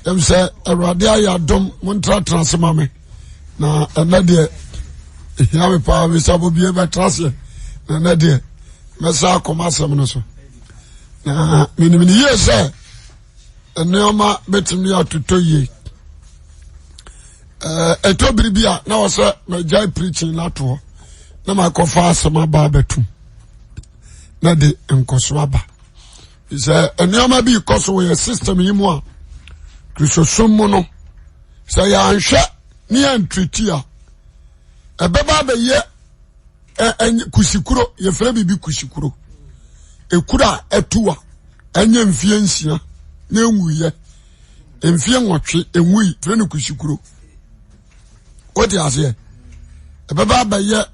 Ɛm sɛ Awurade ayɛ adom montratra ase ma me na ɛnɛ deɛ ɛhia me paa bisa bobie bɛtra aseɛ na ɛnɛ deɛ mɛsa akɔma asɛm no so na menim ne yie sɛ nneɛma bɛtumi atotɔ yie. Ɛtɔ bere bi a na wɔ sɛ magyae preaching no atoɔ na makɔfa asɛm aba abɛtom na de nkɔso aba. Sɛ nneɛma bi kɔ so wɔ yɛ system yi mu a, Kristosom mu no, sɛ yɛanhwɛ ne yɛntriti a, ɛbɛba abɛyɛ kusikuro. Yɛfrɛ biribi kusikuro, ekuro a ɛtu a ɛnyɛ mfie 6 na enwuyɛ, mfie 8 enwui, frɛ no kusikuro. Wote aseɛ? Ɛbɛba abɛyɛ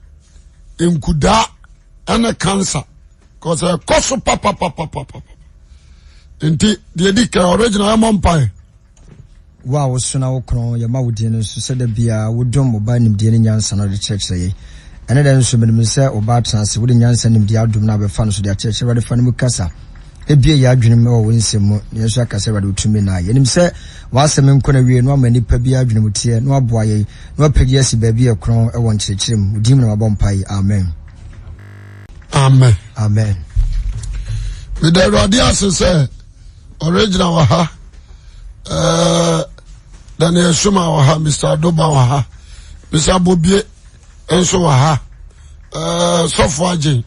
nkudaa ɛne cancer kɔsɛ ɛkɔ so papapapapapa. Nti deɛ di kan original ɛmɔ mpae. Wo a woso na wokorɔn, yɛma wo din no so sɛ da biara wodom wo ba nimdeɛ ne nyansa na ɔde kyerɛkyerɛ yɛn. Ɛnnɛ da yi nso, menim sɛ wo ba atena ase, wode nyansa ne nimdeɛ adom no a wobɛfa no so de akyerɛkyerɛ. Awurade, fa no mu kasa. Ebue yɛn adwenem wɔ wo nsɛm mu, na yɛn nso yɛaka sɛ, Awurade, wo tumi na. Yɛnim sɛ w'asɛm nkɔ n'awiei na woama nnipa biara adwene mu teɛ, na woaboa yɛn, na woapagya yɛn asi baabi a ɛkorɔn wɔ nkyerɛkyerɛ mu. Wo din mu na mabɔ mpae. Amen. Amen. Amen. Meda Awurade ase sɛ ɔregyina wɔ ha. Eh, Daniel Suma wɔ ha, Mr. Adoba wɔ ha, Mr. Bobie nso wɔ ha. Eh, Sɔfo Agyen,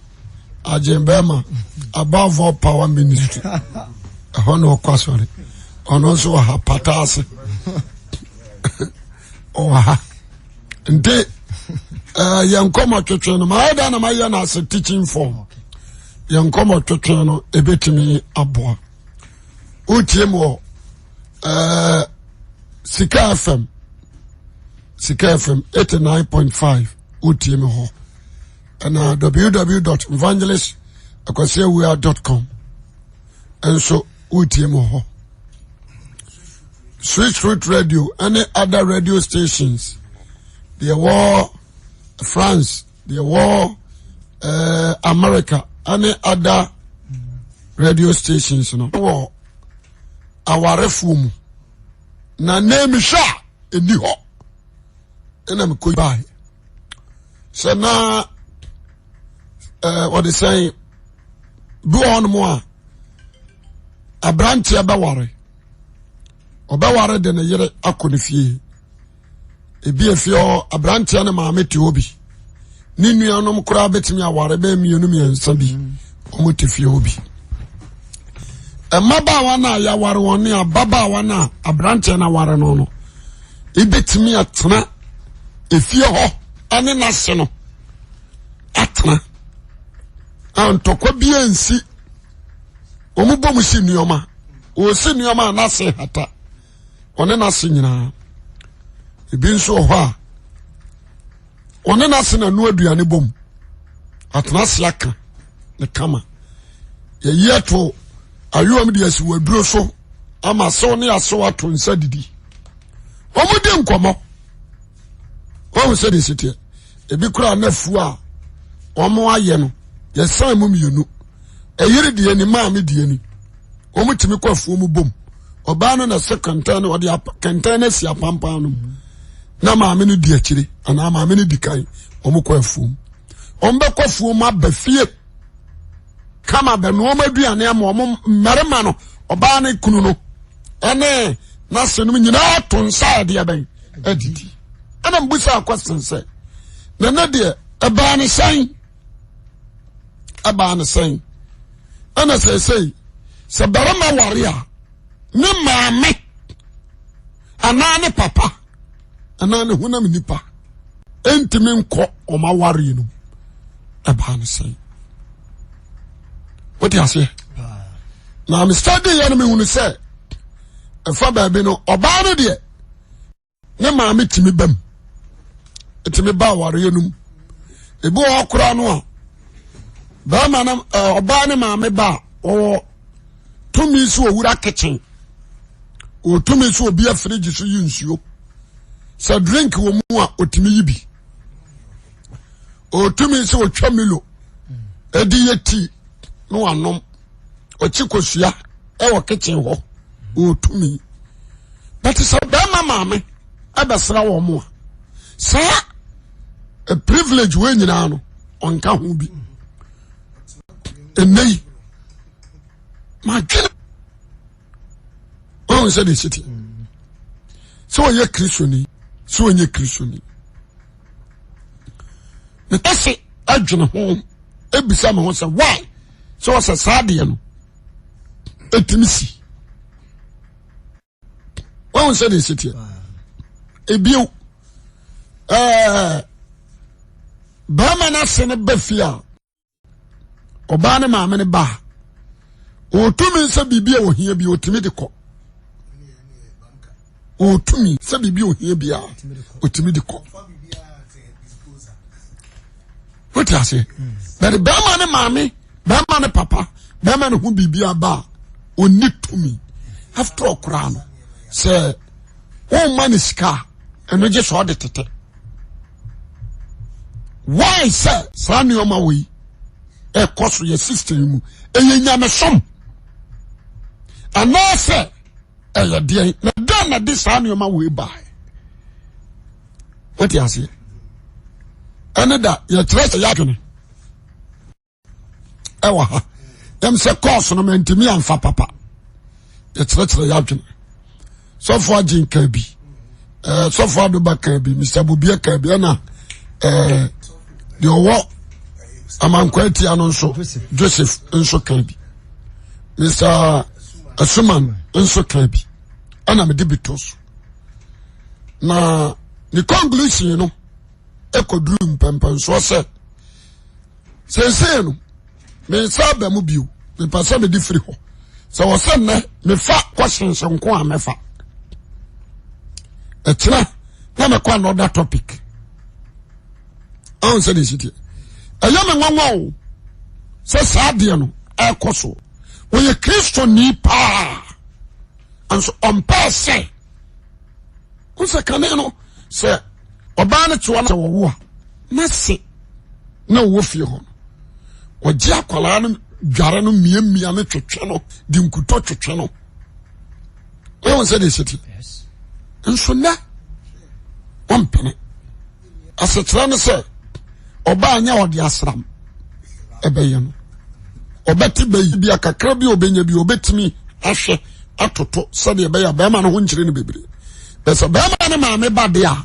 Agyen bɛrima, Above All Power Ministry. Ɛhɔ na ɔkɔ asɔre. Ɔno nso wɔ ha, pata ase. Ɔwɔ ha. Nti eh, yɛn nkɔmɔ twetwe no mayɛ da na mayɛ no ase teaching form. Yɛn nkɔmɔ twetwe no ebetumi aboa. Wotie mu wɔ eh, Sika FM, Sika FM 89.5 wotie mu hɔ, ɛna www.evangelistakwasiawua.com nso wotie mu hɔ. Switch Root Radio ɛne other radio stations deɛ wɔ France, deɛ wɔ eh, America ɛne other radio stations no wɔ awarefoɔ mu na nneɛmehwɛ a ɛni hɔ ɛna mekɔ bae sɛ na eh, wɔde sɛn bi wɔ hɔnom a aberanteɛ bɛware, ɔbɛware de ne yere akɔ ne fie. Ebi efie hɔ aberanteɛ ne maame te hɔ bi, ne nuanom koraa bɛtumi aware bɛyɛ mmienu mmiɛnsa bi, wɔn te fie hɔ bi. Mmabaawa no a yɛaware wɔn ne ababaawa no a aberanteɛ no aware no no ebɛtumi atena efie hɔ ɛne n'ase no atena a ntɔkwa bi ansi. Wɔn bɔ mu si nneɛma, wɔsi nneɛma a n'ase hata ɔne n'ase nyinaa. Ebi nso wɔ hɔ a ɔne n'ase na no aduane bom atena ase aka ne kama. Yɛyi ato ayowa de asi wɔ aduro so ama asew ne asew ato nsa didi. Wɔn di nkɔmɔ wɔn sɛ de si teɛ. Ebi koraa na afuo a wɔn ayɛ no yɛsan mu mmienu, ɛyere deɛ ni, maame deɛ ni. Wɔn tumi kɔ afuo mu bom. Ɔbaa no na ɛsɛ kɛntɛn no, ɔde kɛntɛn no asi apampan no mu na maame no di akyire anaa maame no di kan. Wɔn kɔ afuo mu, wɔn bɛkɔ afuo mu aba fie kama bɛnoa wɔn aduane ama wɔn mmarima no. Ɔbaa no kunu no ɛne n'ase no nyinaa to nsa a ɛde ɛbɛn adidi. Ɛna mbusa akɔsen sɛ na ne deɛ ɛbaa ne sɛn, ɛbaa ne sɛn? Ɛna sɛsɛi sɛ barima ware a, ne maame anaa ne papa anaa ne honam nipa ɛntumi nkɔ wɔn awareɛ no mu. Ɛbaa ne sɛn? Wote aseɛ? Na mesɛ de yɛ no mehunu sɛ ɛfa baabi no, ɔbaa no deɛ ne maame tumi bam, tumi ba awareɛ no mu. Ebi wɔ hɔ koraa no a bɛrima no ɔbaa ne maame ba a, ɔwɔ tumi sɛ owura kitchen, ɔwɔ tumi sɛ obi afirigye so yi nsuo, sɛ drink wɔ mu a ɔtumi yi bi, ɔwɔ tumi sɛ ɔtwa milo ɛde yɛ tii na wanom, ɔkye kosua ɛwɔ kitchen hɔ, ɔwɔ tumi. But sɛ bɛrima maame ɛbɛsra wɔn mo a saa eh, privilege wei nyinaa no ɔnka ho bi. Ɛnɛ yi madwene ɔn sɛ de ɛsiti sɛ ɔyɛ kristoni sɛ ɔnyɛ kristoni mepɛ se adwene ho ebisa me ho sɛ why sɛ ɔsɛ saa deɛ no ɛtumi si wɔn sɛ de ɛsiti ebio ɛɛ bɛrima no ase no bɛ fie a ɔbaa ne maame no ba a ɔtumi sɛ biribi a ɔhia bi ɔtumi de kɔ ɔtumi sɛ biribi a ɔhia bi a ɔtumi de kɔ wote aseɛ bɛde bɛrima ne maame bɛrima ne papa bɛrima ne ho biribi aba a ɔnni tumi after all koraa no sɛ wɔmma ne sika a ɛno gye sɛ ɔde tete Why sɛ saa nneɛma wɔ yi ɛkɔ so yɛ system mu ɛyɛ nyamesom anaasɛ ɛyɛ deɛn na dɛn na de saa nneɛma wɔ yi baeɛ wote aseɛ ɛne da yɛkyerɛ sɛ yɛadwene ɛwɔ ha yɛm sɛ kɔɔso no mantumi amfa papa yɛkyerɛkyerɛ yɛadwene sɔfo agye nka bi ɛɛ sɔfo adoba ka bi mr bobia ka bi ɛna ɛɛ deɛ ɔwɔ amankwa atia no nso joseph nso ka bi mr asuman nso ka bi ɛna mede bi to so na ne conclusion no ɛkɔduru mpɛmpɛnsoɔ sɛ seesei no me nsa aba mu bio mepɛ sɛ mede firi hɔ sɛ wɔ sɛ nnɛ mefa questions nko a mɛfa ɛkyerɛ na mɛkɔ another topic ahun sɛ de esi teɛ ɛyɛ me nwanwa o sɛ saa adeɛ no ɛkɔ so wɔyɛ kristoni paa nso ɔmpɛɛ sɛ n sɛ kane no sɛ ɔbaa no tewa sɛ wɔwo a na se na ɔwɔ fie hɔ no ɔgye akwadaa no dware no mmiamia no twetwe no de nkutɔ twetwe no ɛwɔ sɛ de ɛsɛ ti nso nɛ ɔmpene asekyerɛ ne sɛ ɔbaa nyɛ ɔde asram ɛbɛyɛ no ɔbɛte bɛyi bi akakra bi ɔbɛnya bi ɔbɛtumi ahwɛ atoto sɛdeɛ ɛbɛyɛ bɛrima no ho nkyerɛ no bebree bɛsɛ bɛrima ne maame ba de a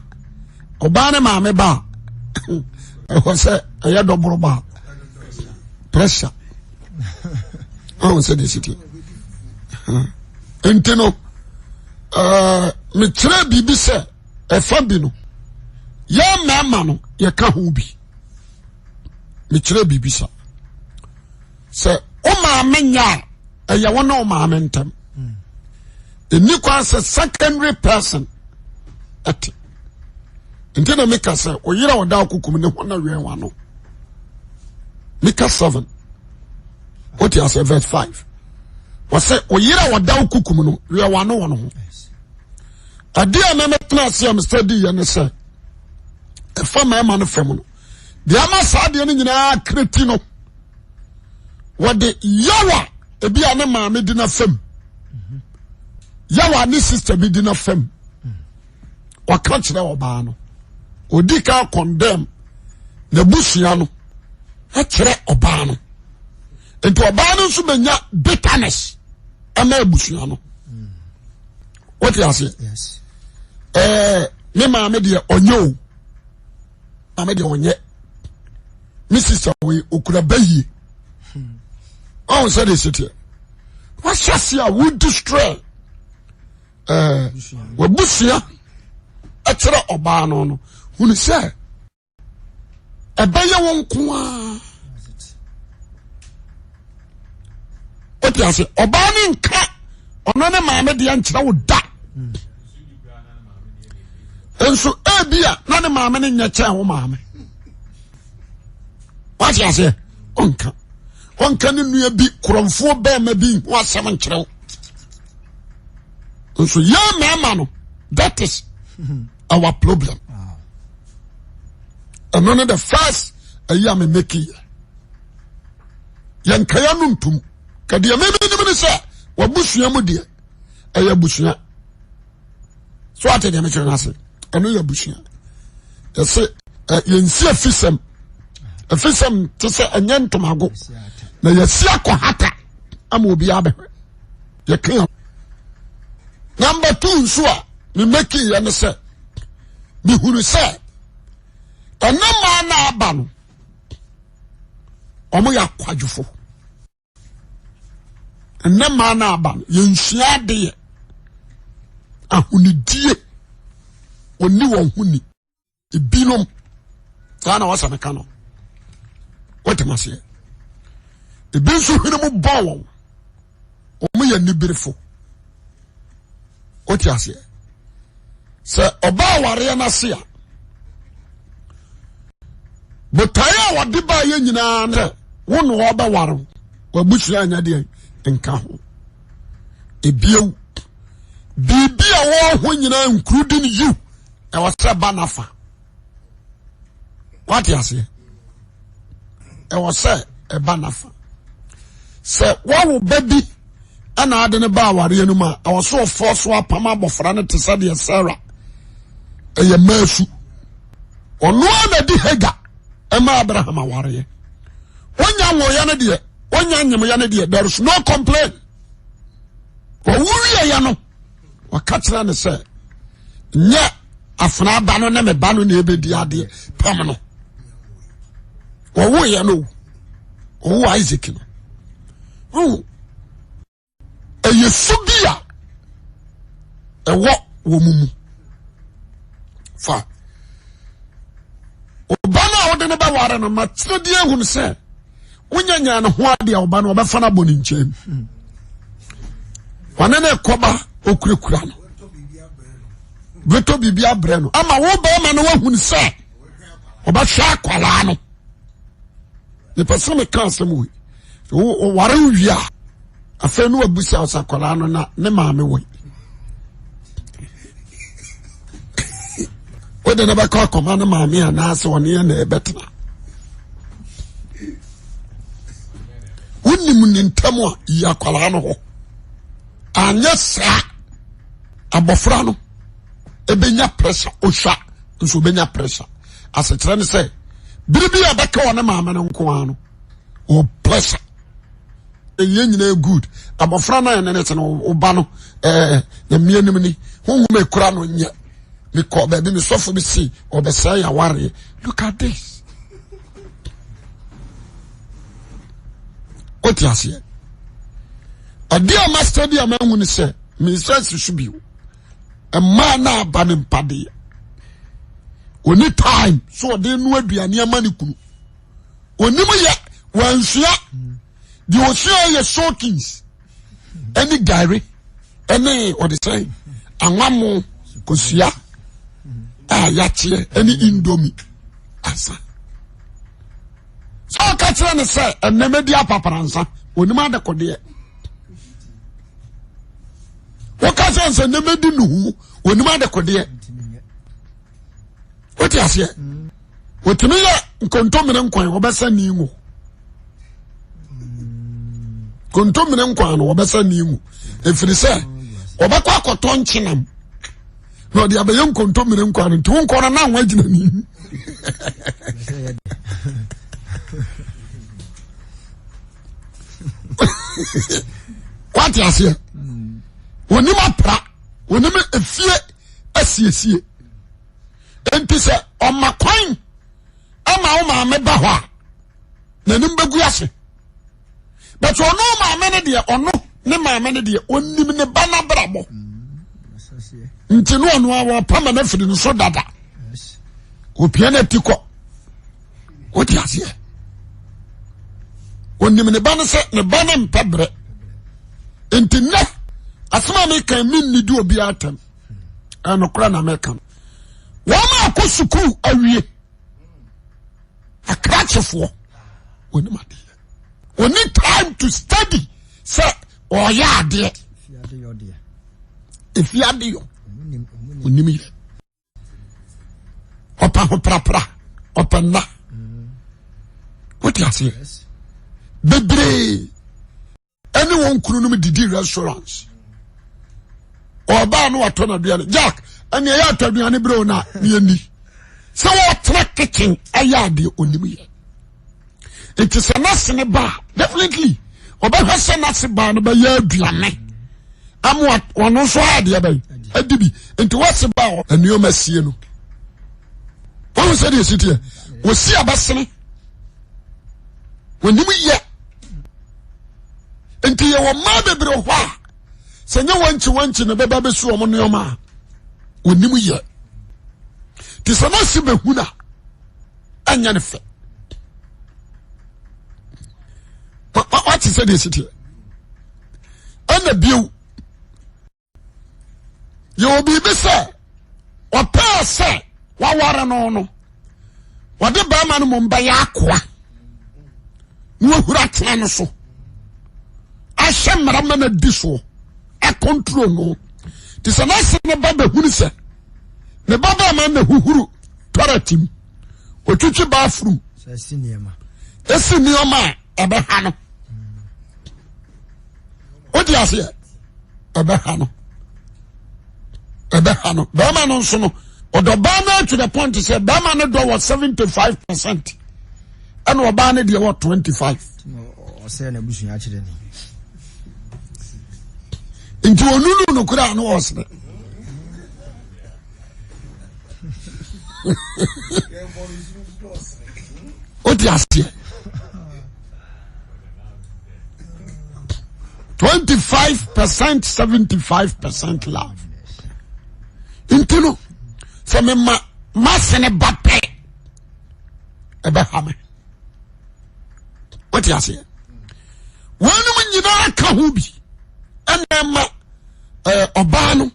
ɔbaa ne maame ba a ɛhɔ sɛ ɛyɛ dɔboro ba pressure ɔn sɛ de siti nti no ɛɛ mekyerɛ biribi sɛ ɛfa bi no yɛn mmarima no yɛka ho bi mekyerɛ biribi sa sɛ wo maame nyɛ a ɛyɛ wo ne wo maame ntam ɛni kwan sɛ secondary person ɛte nti na meka sɛ ɔyere a ɔda akokom ne ho na wɛn wano meka 7 wote asɛ verse 5 wɔsɛ ɔyere a ɔda akokom no wɛn wano wɔ no ho adeɛ a mɛmɛtena ase a mesɛ di yɛ ne sɛ ɛfa mmarima no fam no deɛ ama saa adeɛ no nyinaa kreti no wɔde yawa ebi a ne maame di na fam yawa ne sista bi di na fam ɔka kyerɛ ɔbaa no odi ka condemn n'abusua no ɛkyerɛ ɔbaa no nti ɔbaa no nso bɛnya bitterness ɛma abusua no wote aseɛ ɛɛ ne maame deɛ ɔnyɛ o maame deɛ ɔnyɛ me sista wei okura bayie ɔn sɛ de seteɛ wahyɛ ase a wo destroy ɛɛ wabusua ɛkyerɛ ɔbaa no no hunu sɛ ɛbɛyɛ wo nko ara wote ase ɔbaa ne nka ɔno ne maame deɛ nkyerɛ wo da nso ebi a na ne maame ne nyɛ kyɛn wo maame wate aseɛ ɔnka ɔnka ne nua bi korɔmfoɔ bɛrima bi ho asɛm nkyerɛ wo nso yɛn mmarima no that is our problem ɛno ne the first ɛyi a memeki yɛ yɛnkaya no ntom ka deɛ memenim ne sɛ wabusua mu deɛ ɛyɛ abusua. So ate deɛ mekyerɛ no ase? Ɛno yɛ abusua. Yɛse yɛnsi afisɛm. Afisɛm te sɛ ɛnyɛ ntomago na yɛsi akɔ hata ama obi abɛhwɛ. Yɛka yɛn. Number two nso a memɛki yɛ ne sɛ mehunu sɛ ɛne mmaa no aba no wɔn yɛ akwadwofo. Ɛnɛ mmaa no aba no yɛnsua adeɛ ahonidie wɔni wɔn ho ni ebinom saa na wɔsɛ meka no wɔte maseɛ ebi nso hwene mu bɔ wɔn wɔn yɛ nibirifo wote aseɛ sɛ ɔbaa awareɛ no ase a botaeɛ a wɔde baeɛ nyinaa ne sɛ wo na wɔbɛware wo wabusua anya deɛ nka ho ebiew biribi a wɔwɔ ho nyinaa including you ɛwɔ sɛ ba nafa wate aseɛ ɛwɔ sɛ ɛba nafa sɛ wɔwo ba bi ɛna ade no ba awareɛ no mu a ɛwɔ sɛ ɔfɔ so apam abɔfra no te sɛ deɛ Sarah ɛyɛ maasu ɔno a na di Hagar ɛma Abraham awareɛ wonya nwoyɛ no deɛ wonya nyemyɛ no deɛ there is no complain wɔwuwieɛ no wɔka kyerɛ no sɛ nyɛ afena ba no ne me ba no na ɛbɛdi adeɛ pam no wɔwoeɛ no ɔwo Isaac no ɛyɛ su bi a ɛwɔ wɔn mu fa ɔba no a wode no bɛware no ma kyerɛ deɛ ehunu sɛ wonya nya ne ho adeɛ ɔba no ɔbɛfa no abɔ ne nkyɛn mu wɔne ne kɔba okurakura no bɛtɔ biribi abrɛ no ama wo bɛrima no wahunu sɛ ɔbɛhwɛ akwadaa no mepɛ sɛ meka asɛm wei ɔware wie a afei ne wabusa sɛ akwadaa no na ne maame wɔ wode ne bɛkɔ akɔma ne maame anaasɛ ɔne yɛ na ɛbɛtena wonim ne ntam a yi akwadaa no hɔ anyɛ saa abɔfra no ɛbɛnya pressure ɔhwa nso ɔbɛnya pressure asekyerɛ ne sɛ bere bi a bɛka wɔ ne maame no nko ara no wɔ pressure ɛyɛ nyinaa good abɔfra no a ɛne ne te no ɔba no ɛɛ nyamea nim ni honhom ekura no nyɛ mekɔ baabi me sɔfo bi si ɔbɛsɛe yɛ awareɛ look at this wote aseɛ ɛdeɛ a master bi a mahu ne sɛ mensa si so bio mmaa no aba ne mpadeɛ ɔni time so ɔde no aduane ama ne kunu onim yɛ wansua deɛ ɔsua yɛ soakings ɛne gari ɛne ɔde sɛn anwamo kosua a yakyeɛ ɛne indomie asa sɛ ɔka kyerɛ ne sɛ ɛnɛmɛ di apapransa onim adekodeɛ woka kyerɛ ne sɛ ɛnɛmɛ di nuhu onim adekodeɛ wote aseɛ wɔtumi yɛ nkontomire nkwan wɔbɛsɛ ne ngo kontomire nkwan no wɔbɛsɛ ne ngo ɛfiri sɛ wɔbɛkɔ akɔtɔ nkyenam na ɔde abɛyɛ nkontomire nkwan no nti wo nkɔ no na ho agyina ne mu wate aseɛ wɔnim apra wɔnim efie asiesie nti sɛ ɔma kwan ama wo maame ba hɔ a n'anim bɛgu ase but ɔno maame no deɛ ɔno ne maame no deɛ ɔnim ne ba n'abrabɔ nti no ɔno a wɔpama no afiri no so dada opia no ati kɔ wote aseɛ ɔnim ne ba no sɛ ne ba no mpɛ berɛ nti nnɛ asɛm a meka menni di obiara atɛm ɛnokorɛ na meka no wɔn a akɔ sukuu awie akrakyefoɔ wɔnim adeɛ wɔni time to study sɛ ɔyɛ adeɛ efi adeyɔ onim yɛ ɔpɛ ahoprapra ɔpɛ nna wote aseɛ bebree ɛne wɔn kununom didi restaurants. Ɔbaa no watɔ no aduane. Jack, ɛnna ɛyɛ atɔ aduane berɛ o na yɛnni. Sɛ wɔtena kitchen ayɛ adeɛ onim yɛ. Nti sɛ n'ase ne ba a, definitely ɔbɛhwɛ sɛ n'ase baa no bɛyɛ aduane ama ɔno nso ayɛ adeɛ bɛyi adi bi. Nti wɔse ba a nneɛma sie no. Wɔn sɛ deɛ esi teɛ, wɔsi abɛsene. Wɔnim yɛ. Nti yɛwɔ mmaa bebree hɔ a sɛ nyɛ wankyi wankyi na bɛba bɛsi wɔn nneɛma a wɔnim yɛ. Nti sɛ n'ase bɛhu na ɛnyɛ ne fɛ. Wate sɛ deɛ esi teɛ. Ɛna bio yɛwɔ biribi sɛ ɔpɛɛ sɛ waware no no wɔde bɛrima no mmom bɛyɛ akoa na wahuru atena no so ahyɛ mmara ma no adi soɔ akɔntro no te sɛ n'ase ne ba bɛhunu sɛ ne ba bɛrima na huhuru tɔrɛt mu otwitwi bathroom esi nneɛma a ɛbɛha no wode aseɛ ɛbɛha no ɛbɛha no bɛrima no nso no ɔdɔ baa no to the point sɛ bɛrima no dɔ wɔ 75 percent ɛna ɔbaa no deɛ wɔ 25. ɔsɛ n'abusua akyerɛ ni. Nti onunu no koraa no ɔsere. Wote aseɛ 25 percent 75 percent love nti no sɛ mema masene ba pɛ ɛbɛha me. Wote aseɛ wɔnom nyinaa ka ho bi ɛna ɛma ɔbaa no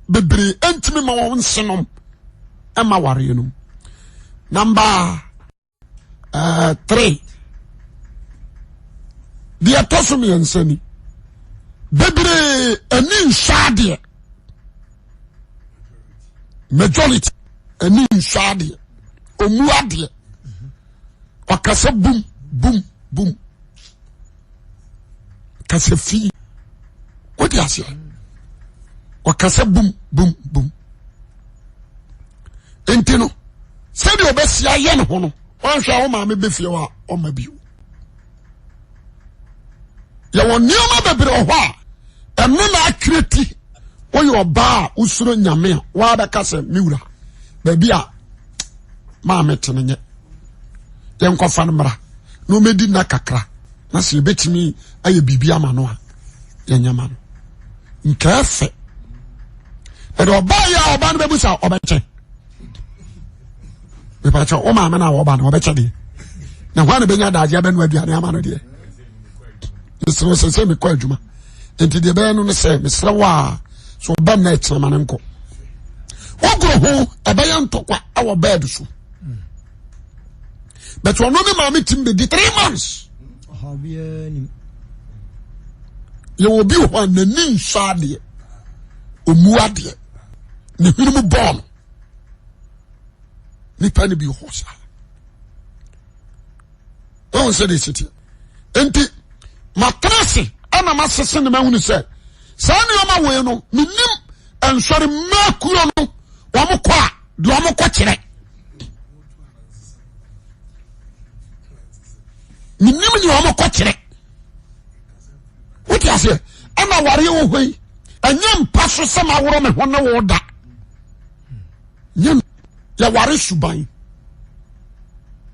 bebree ɛntumi ma wɔn nsenom ɛma wareɛ no mu. Number 3 deɛ ɛtɔ so mmiɛnsa ni bebree ani nsɔ adeɛ majority ani nsɔ adeɛ ɔmu adeɛ ɔkasa bum bum bum kasa fi wode aseɛ ɔkasa bum bum bum nti no sɛdeɛ ɔbɛsi ayɛ ne ho no wanhwɛ a wo maame bɛfie hɔ a ɔma bio. Yɛwɔ nneɛma bebree wɔ hɔ a ɛno na atwerɛ ti. Woyɛ ɔbaa a wosuro Nyame a woabɛka sɛ me wura baabi a maame te no nyɛ yɛnkɔfa no mmra na ɔmɛdi nna kakra na sɛ yɛbɛtumi ayɛ biribi ama no a yɛnyɛ ma no nkaa fɛ. Ɛde ɔbaa yi a ɔbaa no bɛbu sa ɔbɛkyɛ mepakyɛ wo maame no a wɔba no ɔbɛkyɛ deɛ na hɔ a na bɛnya adagye abɛno aduane ama no deɛ mesrɛ wo sɛ sɛ mekɔ adwuma nti deɛ bɛyɛ no no sɛ mesrɛ wo a sɛ ɔba nna ɛkyerɛ ma no nkɔ wogoro ho ɛbɛyɛ ntɔkwa ɛwɔ bɛɛd so but ɔno ne maame tim bɛdi 3 months. Yɛwɔ bi wɔ hɔ a n'ani nsɔ adeɛ ɔmu adeɛ ne hwene mu bɔɔ no nipa no bi hɔ saa wɔn sɛ de esiteɛ nti matena ase ɛna masese ne mahunu sɛ saa nneɛma wei no menim nsɔre mmakuo no wɔn kɔ a deɛ wɔn kɔ kyerɛ menim deɛ wɔn kɔ kyerɛ wote aseɛ ɛna awareɛ wɔ hɔ yi ɛnyɛ mpa so sɛ maworɔ me ho ne wo da nyɛ yɛware suban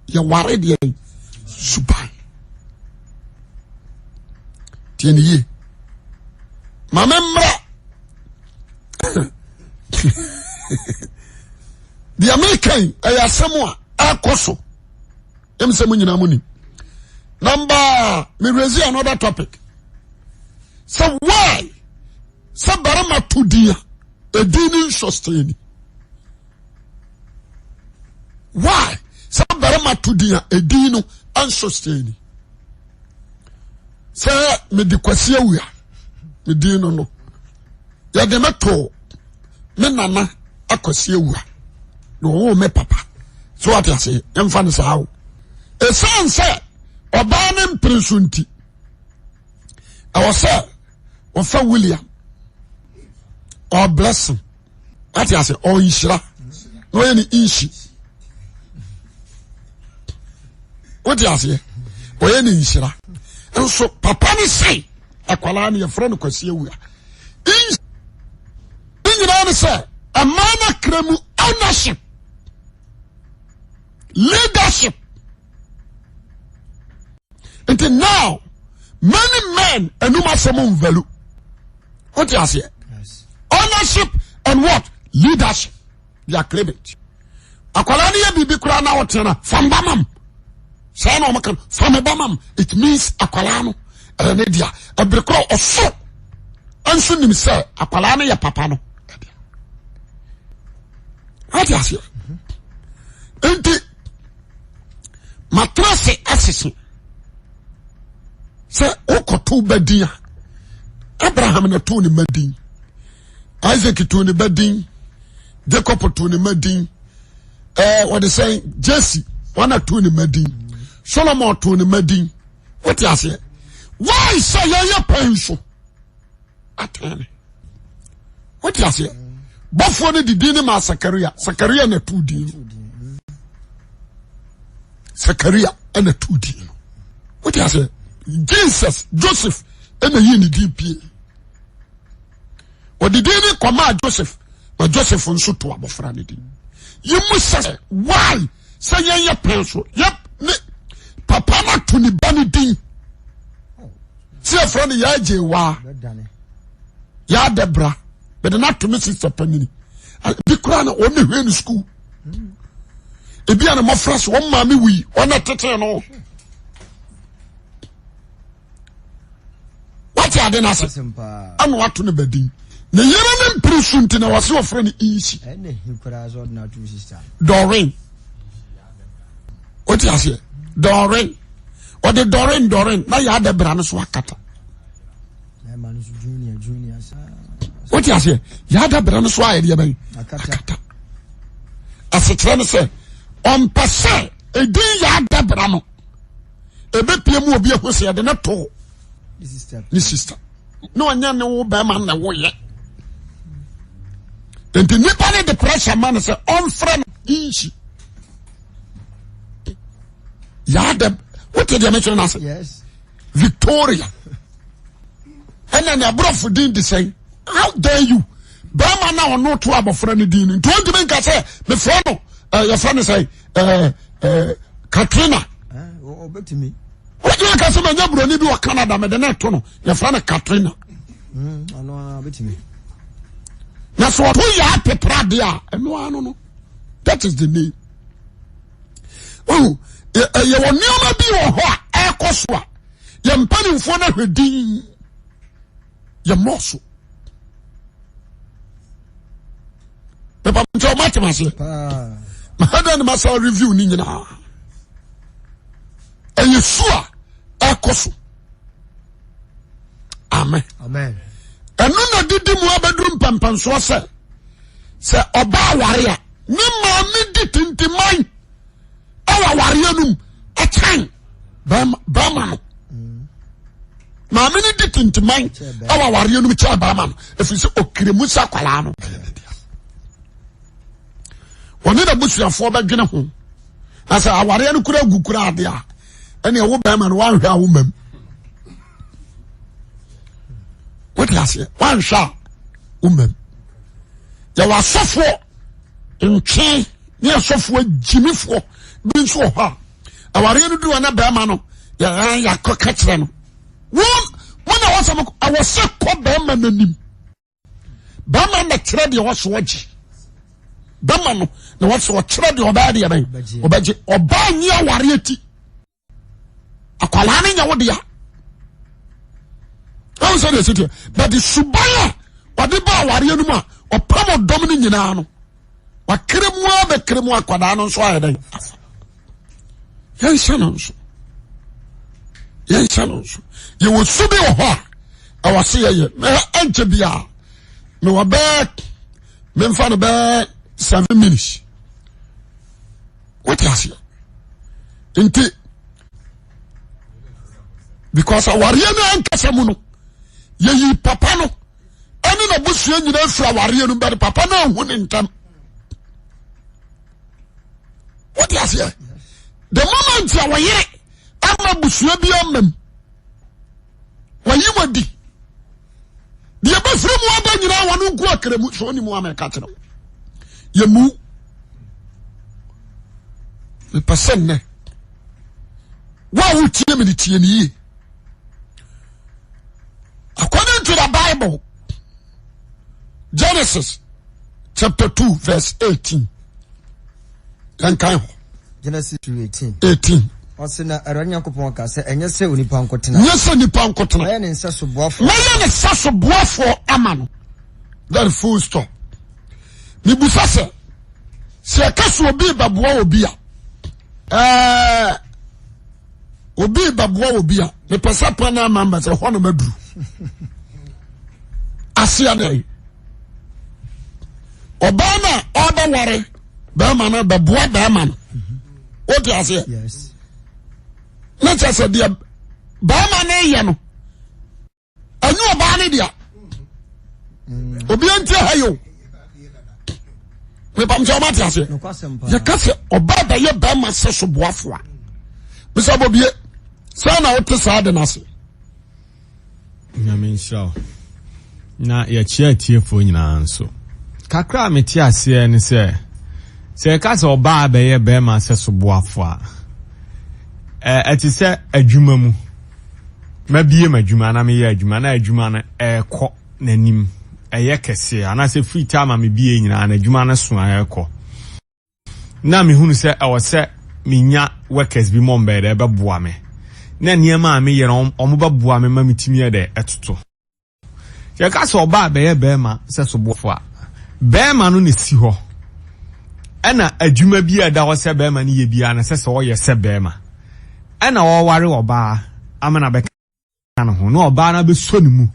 yɛware deɛ suban tiɛ ne yie ma me mmra deɛ meka yi ɛyɛ asɛm a ɛkɔ so ɛm sɛ mo nyinaa mo nim. Number me raise another topic sɛ why sɛ barima to din a edin ne nsɔsitɛni why sɛ barima to din a edin no nsɔsitɛni sɛ mede Kwasi Awua me din no no yɛde me to me nana Akwasi Awua na ɔwɔ me papa so wate ase yɛmfa no saa o ɛsiane sɛ ɔbaa ne mpere so nti ɛwɔ sɛ wɔfa William. Or blessing. Wate ase ɔnhyira na ɔyɛ ne nsi. Wote aseɛ ɔyɛ ne nhyira nso papa ne sɛn akwadaa no yɛfrɛ no Kwasi Awua. Nsi nyinaa ne sɛ ɛmaa no akra mu ownership leadership. Nti now many men anum asɛm nvalu. Wote aseɛ ownership and what leadership they are claim it. Akwadaa no yɛ biribi koraa na ɔteɛ na fa mba mam saa na wɔn ka no fa me ba mam it means akwadaa no ɛyɛ ne dea ɛbere koraa ɔso nso nim sɛ akwadaa no yɛ papa no ɛdea. Wote aseɛ nti matena ase asese sɛ wokɔto ba din a Abraham na too ne ma din Isaac too ne ba din Jacob too ne ma din ɛɛ wɔde sɛn Jesse wɔn na too ne ma din Solomon too ne ma din wote aseɛ why sɛ yɛyɛ pɛn so atɛn ne wote aseɛ bɔfoɔ no de din no maa Sakaria Sakaria na too din no Sakaria na too din no wote aseɛ Jesus Joseph na yi ne din pie ɔde din no kɔmaa Joseph na Joseph nso to abɔfra no din yi mu sɛ why sɛ yɛnyɛ pɛn so yɛ ne papa no ato ne ba no din sɛ yɛfrɛ no yɛagye waa yɛadɛ bra mede no ato me sista panyini bi koraa na wɔn ne hwɛ no sukuu ebi a na mmɔfra so wɔn maame wui wɔn na tete no wate ade no ase ɛna wato no badin ne yere ne mpere so nti na wɔse wɔfrɛ no insi dɔren wote aseɛ dɔren ɔde dɔren dɔren na yɛ adɛ bra no so akata wote aseɛ yɛ adɛ bra no so ayɛ deɛ bɛn akata asekyerɛ no sɛ ɔmpɛ sɛ ɛdin yɛ adɛ bra no ɛbɛpie mu obi ahu sɛ yɛde no too ne sista na ɔnyɛ ne wo bɛrima na woyɛ nti nipa ne de pressure ma no sɛ ɔmfrɛ no nsi yaadɛ wote deɛ mekyerɛ no ase Victoria ɛna ne aborɔfo din de sɛn how dare you bɛrima na ɔno to abɔfra no din no nti ɔntumi nka sɛ mefrɛ no yɛfrɛ no sɛ Katrina wotumi aka sɛ manya buroni bi wɔ Canada mede no to no yɛfrɛ no Katrina hmm, na sɛ ɔto yɛ apepra deɛ a ɛno ano no that is the name yɛwɔ nneɛma bi wɔ hɔ a ɛrekɔ so a yɛn mpanimfoɔ no ahwɛ din yɛ mmɔɔso pɛpɛ nkyɛn ɔmo atem aseɛ mahada ne masa review ne nyinaa ɛyɛ su a ɛkɔ so amen ɛno na didi mu abɛduru mpɛmpɛnsoɔ sɛ sɛ ɔbaa aware a ne maame di tintiman ɛwɔ awareɛ no mu ɛkyɛn bɛrima no maame no di tintiman ɛwɔ awareɛ no mu kyɛn bɛrima no ɛfiri sɛ ɔkiri mu sɛ akwadaa no wɔne n'abusuafoɔ bɛdwene ho na sɛ awareɛ no kura gu kura adeɛ a ɛne ɛwo bɛrima no wanhwɛ a wo mam wote aseɛ wanhwɛ a wo mam yɛwɔ asɔfoɔ ntwe ne asɔfoɔ agyimifoɔ bi nso wɔ hɔ a awareɛ no duru na bɛrima no yɛakɔ ka kyerɛ no wɔn mo na wɔsɛ mo ɛwɔ sɛ kɔ bɛrima n'anim bɛrima na kyerɛ deɛ wɔsɛ ɔgye bɛrima no na wɔsɛ ɔkyerɛ deɛ ɔbɛyɛ deɛ bɛn ɔbɛgye ɔbaa nyi awareɛ ti. Akwadaa no nyɛ wo dea. Ɛwɔ sɛ deɛ ɛsi teɛ but suban a ɔde ba awareɛ no mu a ɔpam ɔdɔm no nyinaa no wakere mu a bɛkere mu akwadaa no nso ayɛ dɛn afa. Yɛnhyɛ no nso. Yɛnhyɛ no nso. Yɛwɔ su bi wɔ hɔ a ɛwɔ se yɛyɛ ɛnkyɛ bi a mewɔ bɛɛ memfa no bɛɛ 7 minutes. Wote aseɛ? Nti because awareɛ no ankasa mu no yɛyi papa no ɛne ne n'abusua nyinaa firi awareɛ no bɛde papa no ahu ne ntɛm. Wote aseɛ? The moment a wɔyere ama abusua bi amam wɔyi wadi deɛ bɛfiri mu aba nyinaa wɔn nko akra mu sɛ ɔne mu amɛka kyerɛ wo yɛmu mepɛ sɛ nnɛ wo a wotie me no tie ne yie according to the Bible Genesis chapter 2 verse 18 yɛnkan hɔ Genesis 2 18 18 Ɔse na Awurade Nyankopɔn ka sɛ ɛnyɛ sɛ onipa nkotena. Nyɛ sɛ nipa nkotena. Mɛyɛ ne nsa so boafoɔ. Mɛyɛ ne nsa so boafoɔ ama no. That full stop. Mibusa sɛ sɛ ɛka so obi bɛboa obi a ɛɛ obi bɛboa obi a mepɛ sɛ pɛ na ama mbɛ sɛ hɔ na maduru aseɛ dɛ ɔbaa no a ɔbɛware bɛrima no bɛboa bɛrima no wote aseɛ ne kyɛ sɛ deɛ bɛrima no yɛ no ɛnyɛ ɔbaa no dea obia nti ha yi o mepam sɛ ɔma te aseɛ yɛka sɛ ɔbaa bɛyɛ bɛrima sɛ so boafo a mesɛ bɔbie sɛ na wote saa de no ase Nyame nhyira wo. Na yɛkyea atiefoɔ nyinaa nso. Kakra a mete aseɛ ne sɛ, sɛ yɛka sɛ ɔbaa bɛyɛ bɛrima sɛ soboafo a, ɛte sɛ adwuma mu. Mabie m'adwuma na meyɛ adwuma na adwuma no ɛrekɔ n'anim, ɛyɛ kɛseɛ anaasɛ firi time a mebie nyinaa na adwuma no so a ɛrekɔ. Na mehunu sɛ ɛwɔ sɛ menya workers bi ma wɔbɛyɛ dɛ ɛbɛboa me. Na nneɛma a meyɛ no wɔbɛboa me ma metumi yɛ dɛ ɛtoto. Yɛka sɛ ɔbaa bɛyɛ bɛrima sɛ soboafo a, bɛrima no na esi hɔ. Ɛna adwuma bi a ɛda hɔ sɛ bɛrima no yɛ biara no ɛsɛ sɛ ɔyɛ sɛ bɛrima. Ɛna ɔware ɔbaa ama no abɛka ne ho na ɔbaa no abɛsɔ ne mu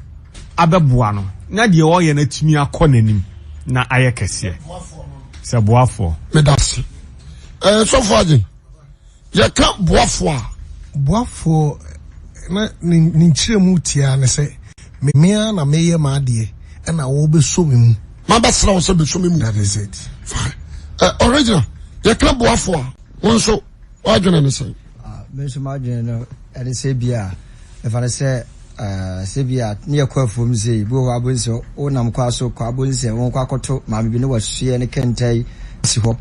abɛboa no na deɛ ɔyɛ no atumi akɔ n'anim na ayɛ kɛseɛ sɛ boafoɔ. Medase. Ɛɛ sɔfo agye yɛka boafoɔ a. Boafoɔ na ne ne nkyerɛmu tiaa ne sɛ me ara na meyɛ m'adeɛ ɛna wɔbɛsɔ me mu. Mabɛsrɛ wo sɛ bɛsɔ me mu. That is it. Fine. Ɛ original yɛka boafoɔ a wo nso w'adwene ne sɛn? Ah, me nso m'adwene no ɛne sɛ bi a ɛfa no sɛ eh, sɛ bi a ne yɛkɔ afuom sei bi wɔ hɔ abom sɛ wonam kwa so kɔ abom sɛ wɔnkɔ akɔto maame bi ne wasoɛ ne kɛntɛn si hɔ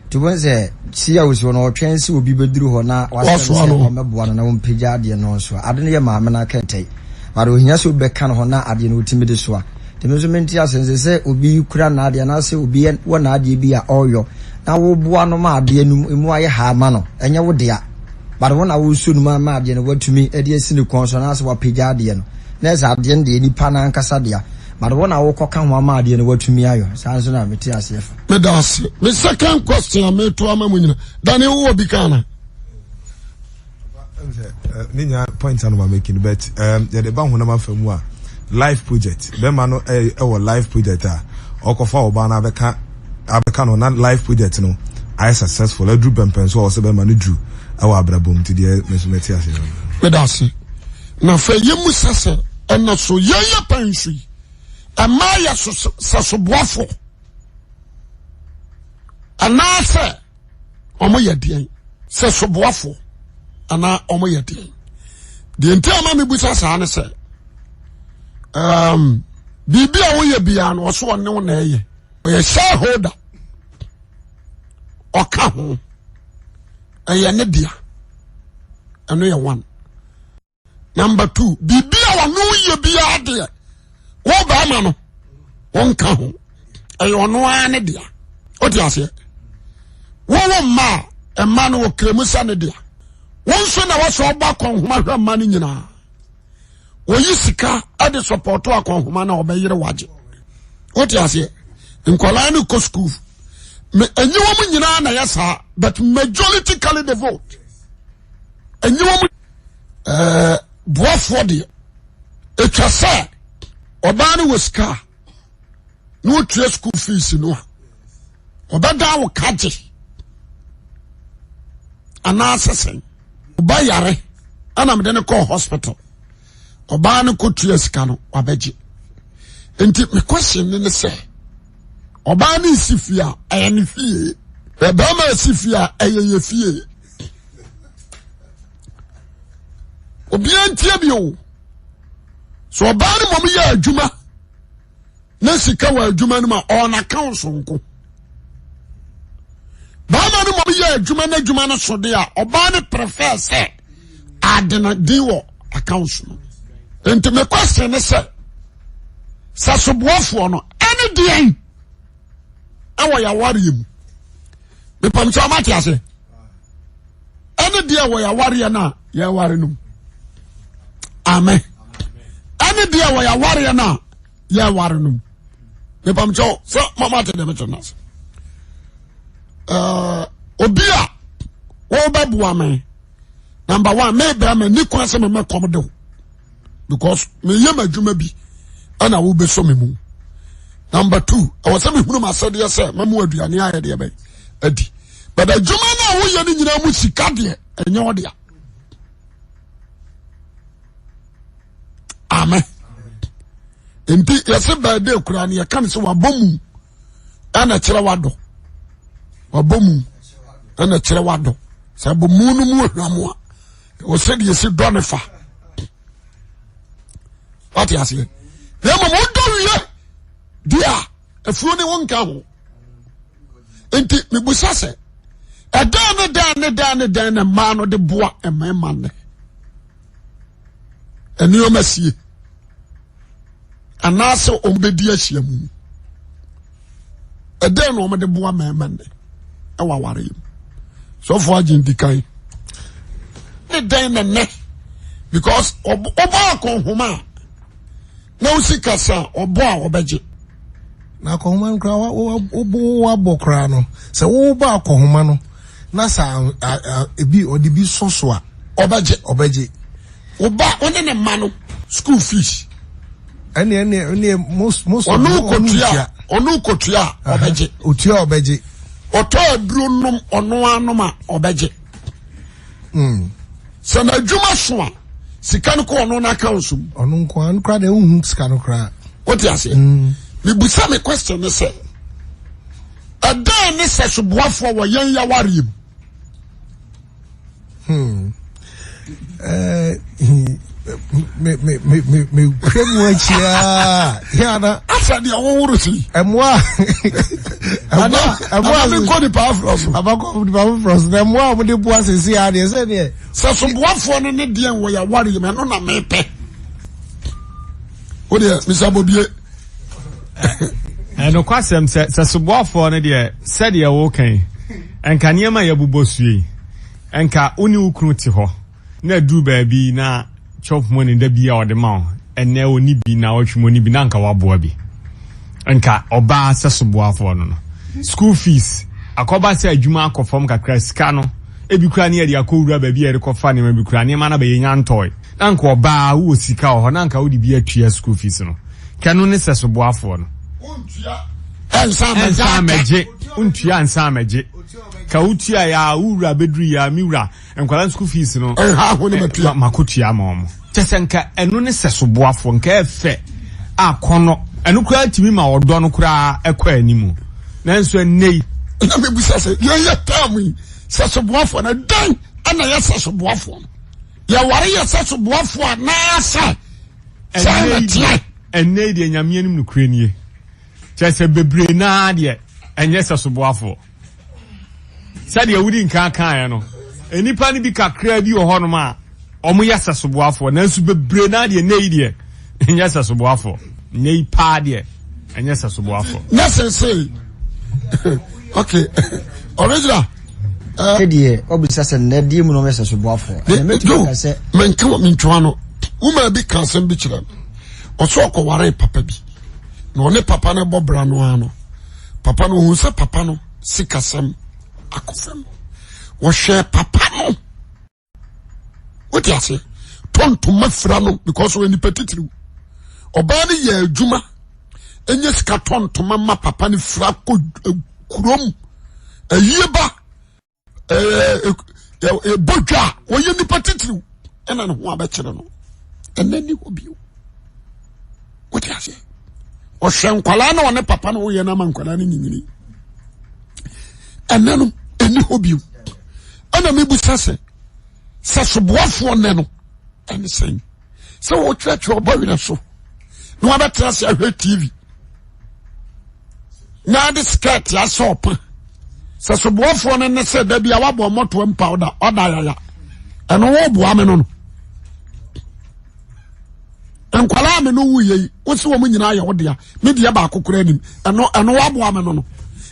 nti wobɛhu sɛ si a wɔsi hɔ no ɔtwɛn sɛ obi bɛduru hɔ na wasrɛ no sɛ ɔmmɛboa no na ɔmpagya adeɛ no nso ade no yɛ maame no akɛntɛn but ohia sɛ obi bɛka no ho na adeɛ no ɔtumi de soa nti me nso mente ase nsɛ sɛ obi kura n'adeɛ anaasɛ obi wɔ n'adeɛ bi a ɔreyɔ na woboa no ma adeɛ no mu ayɛ ha ama no ɛnyɛ wo dea but wo na wosuo no mu ama adeɛ no watumi de asi ne kɔn so anaasɛ wapagya adeɛ no na ɛsɛ adeɛ no deɛ nipa no ankasa dea but wo na wokɔka ho ama adeɛ no watumi ayɔ saa nso na mete aseɛ fa. Meda ase. Me second question a meto ama mu nyina. Dane wowɔ bi ka ana? Ne nyinaa point ano ma making but um, yɛde ba honam afa mu a life project bɛrima no ɛwɔ life project a ɔkɔfa ɔbaa no abɛka abɛka no na life project no ayɛ successful aduru pɛmpɛn so a ɔsɛ bɛrima no duru ɛwɔ abrabɔ mu ti deɛ mɛso mɛte ase. Meda ase. Na afei yɛmu sɛ sɛ ɛna so yɛyɛ pɛn so yi ɛmaa yɛ so sɛ soboafo anaasɛ wɔn yɛ deɛn sɛ soboafo anaa wɔn yɛ deɛn deɛ nti ama mi busa saa ne sɛ um, biribi a woyɛ biara no ɔso ɔne wo na ɛyɛ ɔyɛ shareholder ɔka ho ɛyɛ ne dea ɛno yɛ one. Number two, biribi a ɔno yɛ biara deɛ wo bɛrima no wonka ho ɛyɛ ɔno ara ne dea wote aseɛ wowo mma a mma no wɔkura mu sɛ ne dea wo nso na wɔsɛ ɔbɔ akɔnhoma hwɛ mma no nyinaa wɔyi sika de sɔpɔtɔ akɔnhoma na ɔbɛyere wagye wote aseɛ nkwadaa no kɔ sukuu ɛnyɛ wɔn nyinaa na yɛ saa but majority carry the vote ɛnyɛ wɔn ɛɛ boafoɔ deɛ atwa sɛ ɔbaa no wɔ sika a na ɔtua school fees no a ɔbɛda wo ka gye anaasɛ sɛn ɔba yare ɛna mede no kɔɔ hospital ɔbaa no kɔtua sika no wabɛgye. Nti me question ne ne sɛ ɔbaa ne nsi fie a ɛyɛ ne fie, bɛrima esi fie a ɛyɛ yɛ fie. Obiara ntie bi o. So ɔbaa ne mmom yɛ adwuma na sika wɔ adwuma no mu a ɔwɔ n'account so nko. Bɛrima no mmom yɛ adwuma na adwuma no so de a ɔbaa no prefer sɛ ade no din wɔ account no. Nti me question ne sɛ sɛ soboafoɔ no ɛne deɛn ɛwɔ yɛawareɛ mu mepam sɛ ɔmate ase ɛne deɛ wɔ yɛawareɛ no a yɛware no mu amen ɛne deɛ wɔ yɛawareɛ no a yɛware no mu mepam sɛ sɛ mɔmate deɛ mekyɛ no ase obi a wɔbɛboa me number one me bɛrima ni kwan sɛ mɛmɛ kɔm de o because meyɛ m'adwuma bi ɛna wobɛsɔ me mu number two ɛwɔ sɛ mehunu m'asɛdeɛ sɛ mɛmo aduane ayɛ deɛ bɛn adi but adwuma no a woyɛ no nyinaa mu sika deɛ ɛnyɛ wo dea amen nti yɛse bɛɛde kura no yɛka no sɛ wabɔ mu ɛna kyerɛ wadɔ wabɔ mu ɛna kyerɛ wadɔ sɛ bɔ mu no mu ahwam a wɔ sɛdeɛ ɛsi dɔ ne fa wate aseɛ na mmom wodɔ wie deɛ a afuo ne wo nka ho nti mebusa sɛ ɛdɛn ne dɛn ne dɛn ne dɛn na mmaa no de boa mmarima nnɛ nneɛma sie anaasɛ wɔn bɛdi ahyia mu ɛdɛn na wɔn de boa mmarima nnɛ ɛwɔ aware yi mu sɔfo agye ndi kan ne dɛn na nnɛ because ɔbɔ akɔnhoma a na wosi kasa a ɔbɔ a ɔbɛgye. Na akɔnhoma no koraa wobɔ wabɔ koraa no sɛ wobɔ akɔnhoma no na sɛ ebi ɔde bi sɔ so a ɔbɛgye ɔbɛgye. Woba wo ne ne mma no school fees. Ɛne ɛne ɛne most most of ɔno kotua ɔno kotua ɔbɛgye. Otua ɔbɛgye. Ɔtɔ aduro nom ɔno anom a ɔbɛgye. Hmm. Sɛ n'adwuma so a sika no kɔ ɔno n'account so mu. Ɔno nko ara koraa deɛ wohu sika no koraa. Wote aseɛ? Hmm. Mebusa me question ne sɛ ɛdɛn ne sɛ soboafoɔ wɔ yɛn yawareɛ mu? Hmm. Eh, me me me me me hwɛ mu akyi aa yàrá. Asa deɛ wɔworo si. Ɛmoa. Ɛmoa ɛmoa mi nkɔ nipa aforɔ so. Abakɔ nipa aforɔ so na ɛmoa a wɔde boa sisi adeɛ sɛ deɛ. Sɛ soboafoɔ no ne deɛ wɔ yɛ awari yɛ mɛ no na mepɛ. O deɛ misa bobie. Ɛnokwasɛm sɛ sɛ soboafoɔ no deɛ sɛdeɛ woka yi nka nneɛma a yɛbobɔ so yi nka wo ne wo kunu te hɔ na aduru baabi na chop money da bi a ɔde ma wo ɛnɛ ɔni bi na ɔtwe mu ɔni bi na nka waboa bi nka ɔbaa sɛ soboafoɔ no no school fees akɔba sɛ adwuma akɔ fam kakra sika no ebi kura ne yɛde akɔwura baabi a yɛde kɔfa nneɛma bi kura nneɛma no bɛyɛ nya ntɔe na nka ɔbaa wowɔ sika wɔ hɔ na nka wode bi atua school fees no kɛno ne sɛ soboafoɔ no ɛnsa mɛgye wontua nsa mɛgye ka wotua yɛ a wo wura bɛduru yɛ a me wura nkwadaa school fees no makotua ma ɔmo kyɛ sɛ nka ɛno ne sɛ soboafoɔ nka ɛfɛ akɔnɔ ɛno koraa tumi ma ɔdɔ no koraa ɛkɔ animu nanso ɛnnɛ yi na mebusa sɛ yɛyɛ tam yi sɛ soboafoɔ no dɛn ɛna yɛ sɛ soboafoɔ no yɛware yɛ sɛ soboafoɔ anaasɛ sɛ na teɛ ɛnnɛ yi deɛ nyame anim nokorɛ nie kyerɛ sɛ bebree naa deɛ ɛnyɛ sɛ soboafoɔ sɛdeɛ wodi nkan kaeɛ no nnipa no bi kakraa bi wɔ hɔnom a wɔyɛ sɛ soboafoɔ nanso bebree naa deɛ ɛnnɛ yi deɛ ɛnyɛ sɛ soboafoɔ ɛnnɛ yi paa deɛ ɛnyɛ sɛ soboafoɔ. na sese okay original. Sɛdeɛ wabisa sɛ nnɛ deɛ mu na ɔyɛ sɛ soboafoɔ ɛnna mɛtumi aka sɛ. Menka wɔ mentwa no womaa bi ka asɛm bi kyerɛ no ɔsɛ ɔkɔware papa bi na ɔne papa no bɔ bra no ara no papa no ohun sɛ papa no sikasɛm akɔ fam wɔhwɛ papa no wote ase tɔ ntoma fira no because ɔyɛ nipa titiriw ɔbaa no yɛ adwuma enye sika tɔ ntoma ma papa no fira kɔ eh, kurom ayie ba ɛɛ eh, ɛbɔ eh, dwa a wɔyɛ nipa titiriw ɛna ne ho abɛkyerɛ no ɛnɛ ni hɔ bio wote ase. Ɔhwɛ nkwadaa na ɔne papa no woyɛ no ama nkwadaa no nyinyini. Ɛnɛ no ɛni hɔ bio. Ɛna mebusa sɛ sɛ soboafoɔ nnɛ no ɛne sɛn sɛ wɔtwerɛtwerɛ ɔbɔ werɛ so na wabɛtena ase ahwɛ tv na ade skirt asɛ ɔpa sɛ soboafoɔ no ne sɛ da bi a wabɔ mmɔtoa mpa ɔda ɔda yaya ɛno wɔboa me no no nkwadaa me no wuyɛ yi wosi wɔn nyinaa yɛ wo dea me deɛ baako koraa nim ɛno ɛno waboa me no no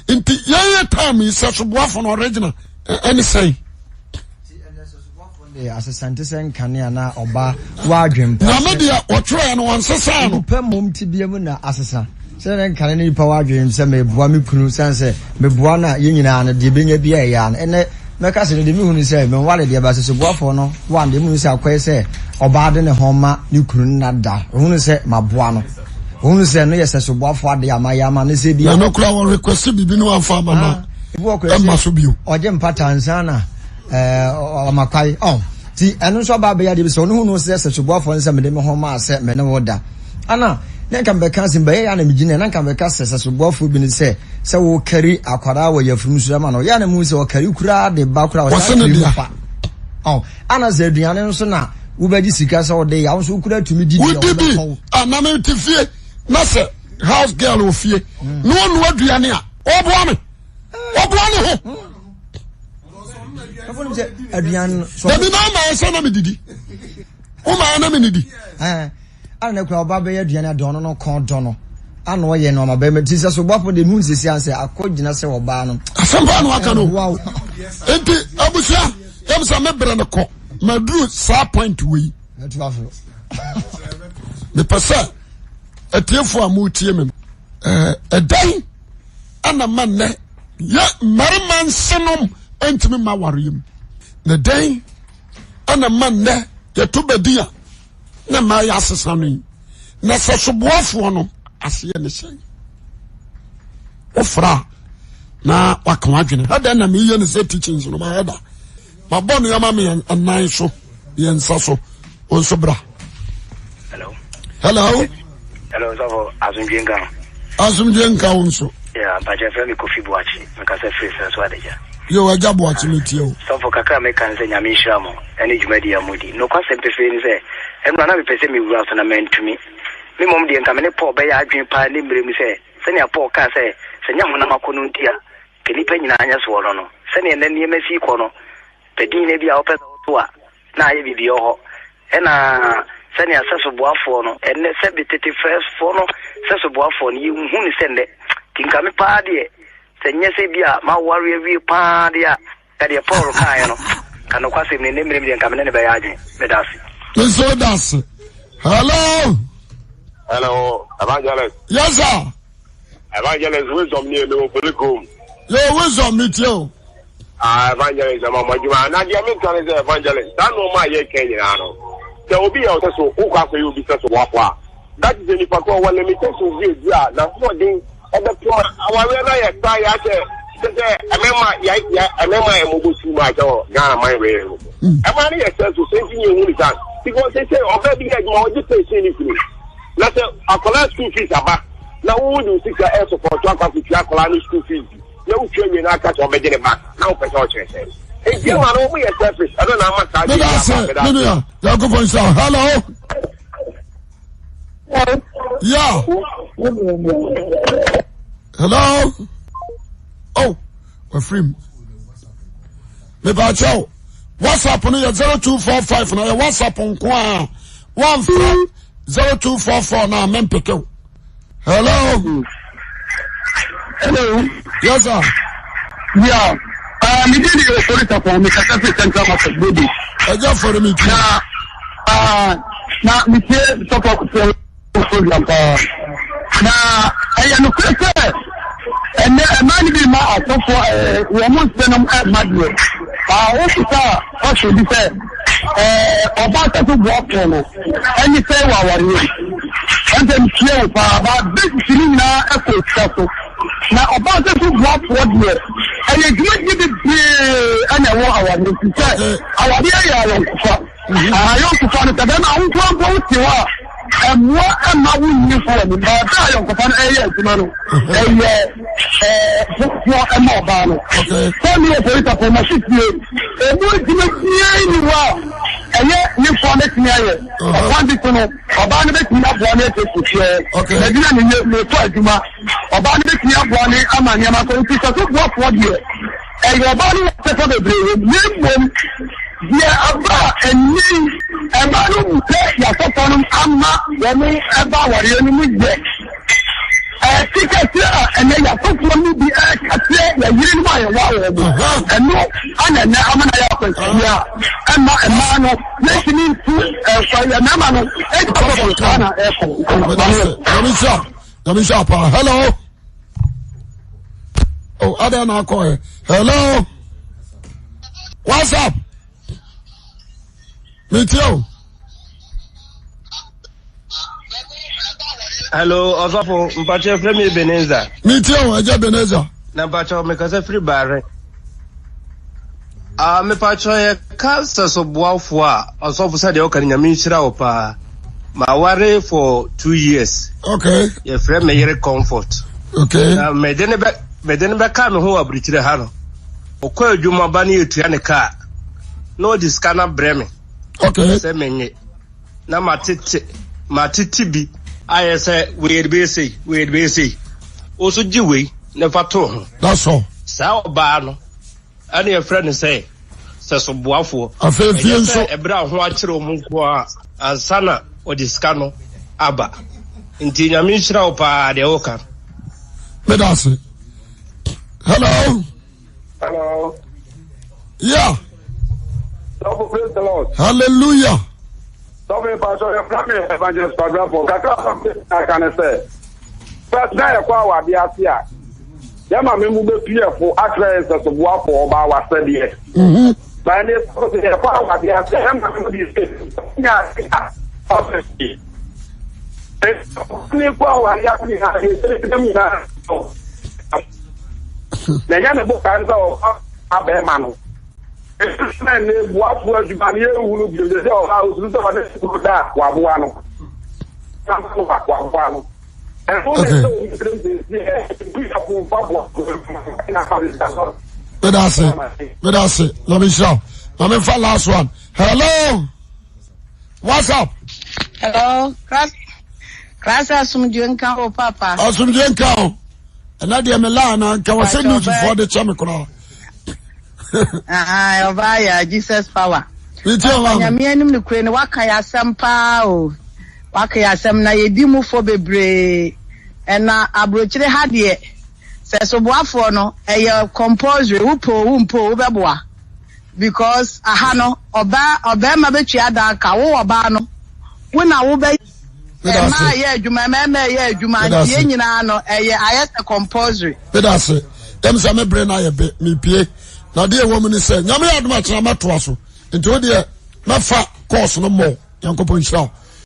nti yɛn yɛ time yi sɛ soboafo no original ɛne sɛn. Asesa nte sɛ nkanea na ɔba w'adwen pa. Nyame deɛ ɔtwerɛɛ no ɔnsesaa no. Nipa mmom tebea mu na asesa. Sɛ ne nkane ne nipa w'adwen sɛ meboa me kunu sane sɛ meboa no a yɛn nyinaa no deɛ bɛnya bi a ɛyɛ ano. Ɛnɛ mɛka sɛ no deɛ mehunu sɛ menware deɛ ba sɛ soboafoɔ no one deɛ mehunu sɛ akɔyɛ sɛ ɔbaa de ne ho ma ne kunu no nada. Ɔhunu sɛ maboa no. Ɔhunu sɛ no yɛ sɛ soboafoɔ adeɛ a mayɛ ama no sɛ bi a. Na no koraa wɔ request biribi no amfa ama no a ɛmma so bio. Ɔgye mpata nsa na ɔma kwae ɔn ti ɛno nso aba abɛyɛ adeɛ bi sɛ ɔno hu no sɛ sɛ soboafoɔ nsɛ mede me ho maa sɛ me ne wo da ana na nka mbɛka asɛm bɛyɛ ya na megyina na nka mbɛka sɛ sɛ soboafoɔ bi ne sɛ sɛ wokari akwadaa wɔ yafunu so ama no yɛ na mu sɛ ɔkari koraa de ba koraa ɔsɛ ne mu fa ɔn ana sɛ aduane nso na wobɛgye sika sɛ wode yɛ nso wokura tumi di deɛ wobɛtɔn ana mete fie na sɛ house girl wɔ fie na ɔnoa aduane a ɔboa me ɔboa ne ho dabi na ama sɛ na medidi womaa na menidi ana na kura ɔba bɛyɛ aduane ade ɔno no kɔn dɔ no ana ɔyɛ no ama bɛrima ti sɛ so bɔfo de mu nsisi ansɛ akɔ gyina sɛ ɔbaa no asɛm paa na waka no nti abusua yɛm sɛ me brɛ no kɔ maduru saa point wei mepɛ sɛ atiefoɔ a motie me ɛdɛn ɛna ma nnɛ yɛ mmarima nsenom ntumi mma awareɛ mu na dɛn ɛna ma nnɛ yɛto bɛdi a na mmaa yɛ asesa no yi na sɛ soboafoɔ no aseɛ ne sɛn wofra a na waka wadwene ɛdɛn na meyɛ no sɛ teachings no mayɛ da mabɔ nneɛma mmiɛnnan so mmiɛnsa so wɔn nso bra. hello. hello. hello sɔfo asomdwe nka ho. asomdwe nka wo nso. ya mpakyɛ fɛ mi kofi buakye mekasa firi sɛ so adagya. yɛ wagya buakye mi tie o. sɔfo kakra meka ne sɛ nyame nhyira mo ɛne dwumadi a modi nokwasɛm pefee ne sɛ ɛnora na mepɛ sɛ mewura so na mantumi me mmom deɛ nka me ne paul bɛyɛ adwene paa ne mmerɛ mu sɛ sɛnea paul kaa sɛ sɛ nyɛ honam akɔnnɔ nti a Nka nnipa nyinaa nyɛ soɔ no no, sɛdeɛ nnɛ nneɛma si rekɔ no, pɛ din no bi a wopɛ sɛ woto a, na ayɛ biribi wɔ hɔ. Ɛna sɛnea sɛso boafoɔ no, ɛnnɛ sɛbe tete fɛfoɔ no sɛso boafoɔ no, yɛnhu no sɛ nnɛ. Nti nka me paa deɛ, sɛ nyɛ sɛ bi a maware awie paa deɛ a, nka deɛ Paul kaeɛ no, nka nokwasɛm ni, nnɛ mmerɛ mu deɛ nka me ne no bɛyɛ adwene. Meda ase. Me nso da ase. Hello. Hello, evangelist. Yes, sir. Evangelist Wisdom nie mewɔ Polychrome. Yo Wisdom me tie o. Ah Evangelist ɛma mo adwuma na deɛ menka ne sɛ Evangelist saa nneɛma a yɛka nyinaa no sɛ obi yɛ ɔsɛ so wokɔ akɔyɛ obi sɛ so boafo a that is nipa kɔ wɔ limitations bi edu a n'ahoɔden ɛbɛpem a awareɛ no ayɛ saa yɛ akyɛ sɛ sɛ ɛmɛma yɛ yɛ ɛmɛma yɛ mɔbɔ tu mu akyɛ wɔ Ghana man wei no ɛma no yɛ sɛ so sɛ nti ne ehu ne saa because sɛ sɛ ɔbɛ bi yɛ adwuma ɔgye pɛnsin ne kunu na sɛ akwadaa school fees aba na wo de wo sika ɛsopɔto akɔ akɔtua akwadaa no school fees bi na wotua wie na aka sɛ ɔbɛgye ne back na wopɛ sɛ ɔkyerɛ sɛ nti ɛma no wɔn yɛ selfish ɛno na ama saa meda ase me nua nyankopɔn nhyira hello yeah hello oh wafiri mu mepaakyɛw whatsapp no yɛ 0245 na yɛ whatsapp nko a wɔmfrɛ 0244 na mempeke Hello. Hello. Yes, sir. Yeah. Uh, me did the sorry support. Me kasa fi Central Market baby. Ẹja fọrọ mi ti. Na uh, na me tie support program paa. Na ɛyɛ nokorɛ sɛ ɛnɛ ɛmaa no bi ma asɔfoɔ ɛɛ wɔn mo nsɛm ɛma deɛ. Ah, wofisa ɔhyɛ bi sɛ ɛɛ ɔbaa sɛ so boafoɔ no. Ɛne sɛ wɔ awareɛ mu. Ɛnsɛ metie wo paa ba basis no nyinaa ɛkɔ sika so na ɔbaa sɛ so boafoɔ deɛ ɛyɛ dwumadie bebree ɛna ɛwɔ awareɛ nti sɛ awareɛ yɛ ayɔnkofa ayɔnkofa no sɛ bɛma wo nkoa mpo wote hɔ a. Ɛmmoa mma wonni so wɔ ne mma. Ɛberɛ a ayɔnkofa no ɛyɛ adwuma no, ɛyɛ foforɔ ɛma ɔbaa no. Sɛ ne wɔ polisafo ma hyetie, ɛmu adwuma biara nni hɔ a ɛyɛ ne nkoa bɛtumi ayɛ. Ɔkwan bi so no, ɔbaa no bɛtumi aboa no asiesie fie hɔ. Baabi a ne yɛ mekɔ adwuma, ɔbaa no bɛtumi aboa ne ama nneɛma kɔ. Nti sɛ so boafoɔ deɛ, Ɛyɛ ɔbaa no wɔ kyɛfa bebree wɔ mu, na mmom deɛ aba a ɛnnɛ yi mmaa no bu sɛ yɛasɔfoɔ no ama wɔn ɛba awareɛ no mu yɛ ɛte kɛseɛ a ɛnɛ yɛasɔfoɔ no bi ɛka kyerɛ yɛ yerenom a yɛwɔ wɔn mu ɛno ana ɛnɛ ama no ayɛ akwansideɛ a ɛma mmaa no yɛntumi ntu ɛkɔ yɛ mmarima no ɛkɔ saa na ɛkɔ. Nyame nhyira paa. Hello. Oh, adɛn na akɔɛ. Hello. What's up? Metie o. Hello, ɔsɔfo, mpakyɛ frɛ me Ebenezer. Metie o, ɛgya Ebenezer. Na mpakyɛ mekasa firi Baare. Ah, mepakyɛ yɛ ka sɛ so boafoɔ a ɔsɔfo sɛ deɛ ɔka no nyame nhyira wo paa. Maware for 2 years. Okay. Yɛfrɛ me yere Comfort. Okay. Na mede ne bɛ mede ne bɛka me ho wɔ aburukyire ha no. Ɔkɔ adwuma ba ne yɛtua ne kaa. Na ɔde sika no abrɛ me. Okay. Sɛ menye. Na matete matete bi ayɛ sɛ wei yɛde bɛyɛ sei wei yɛde bɛyɛ sei. Wo nso gye wei na fa to ho. That's all. Saa ɔbaa no ɛne yɛfrɛ no sɛ sɛsoboafoɔ. Afei fie Ɛnyɛ nso. sɛ ɛberɛ a ho akyere wɔn nko ara ansa na wɔde sika no aba. Nti Nyame nhyira wo paa deɛ woka. Meda ase. Hello. Hello. Yeah. Sɔfo praise the Lord. Hallelujah. Sɔfo pastor yɛ fura mi evangelist Kwabrafo kakra sɔfo aka ne sɛ first na yɛ kɔ awade ase a yɛ maame mu bɛ pie fo akyerɛ yɛ sɛ soboafo ɔbaa wasɛdeɛ. Bɛn ne sɔfo sɛ yɛ kɔ awade ase a yɛ maame mu de sɛ nya ase a ɔsɛ fie. Ne kɔ awade ase nyinaa yɛ sɛ ɛdɛm nyinaa. Na ɛnyɛ ne botae ne sɛ ɔba abɛɛma no. Ɛsɛ ne boafo adwuma no yɛnhunu bio sɛ sɛ ɔba osuru sɛ ɔne kunu da a waboa no. Waboa no. Ɛno na ɛsɛ obi tirim sɛ ɛkuafo mfa boafo na afa ne da so. Meda ase, meda ase, na mehyira wo. Ma memfa last one. Hello, what's up? Hello, class, class asomdwe nka wo papa. Asomdwe nka wo. Ɛna deɛ me laa na nka wɔ sɛ newsfoɔ de kyɛ me koraa. Ɔbaa yɛ Jesus power. Papa nyame anim no kure no waka yɛ asɛm paa o. Waka yɛ asɛm na yɛdi mu fɔ bebree. Ɛna aburokyire ha deɛ sɛ soboafoɔ no ɛyɛ compulsory wopɛ o wompɛ o wobɛboa. Because aha no ɔbaa ɔbɛrima bɛtua dan ka wo ɔbaa no wo na wobɛ mmaa yɛ adwuma mmarima yɛ adwuma nti yɛn nyinaa no ɛyɛ ayɛ sɛ compulsory. Meda ase ɛm sɛ me bere no ayɛ be mepie na deɛ ɛwɔ mu ne sɛ nyame yɛ adom akyena mɛtoa so nti wo deɛ mɛfa course no mmɔ nyankopɔn nhyira wo.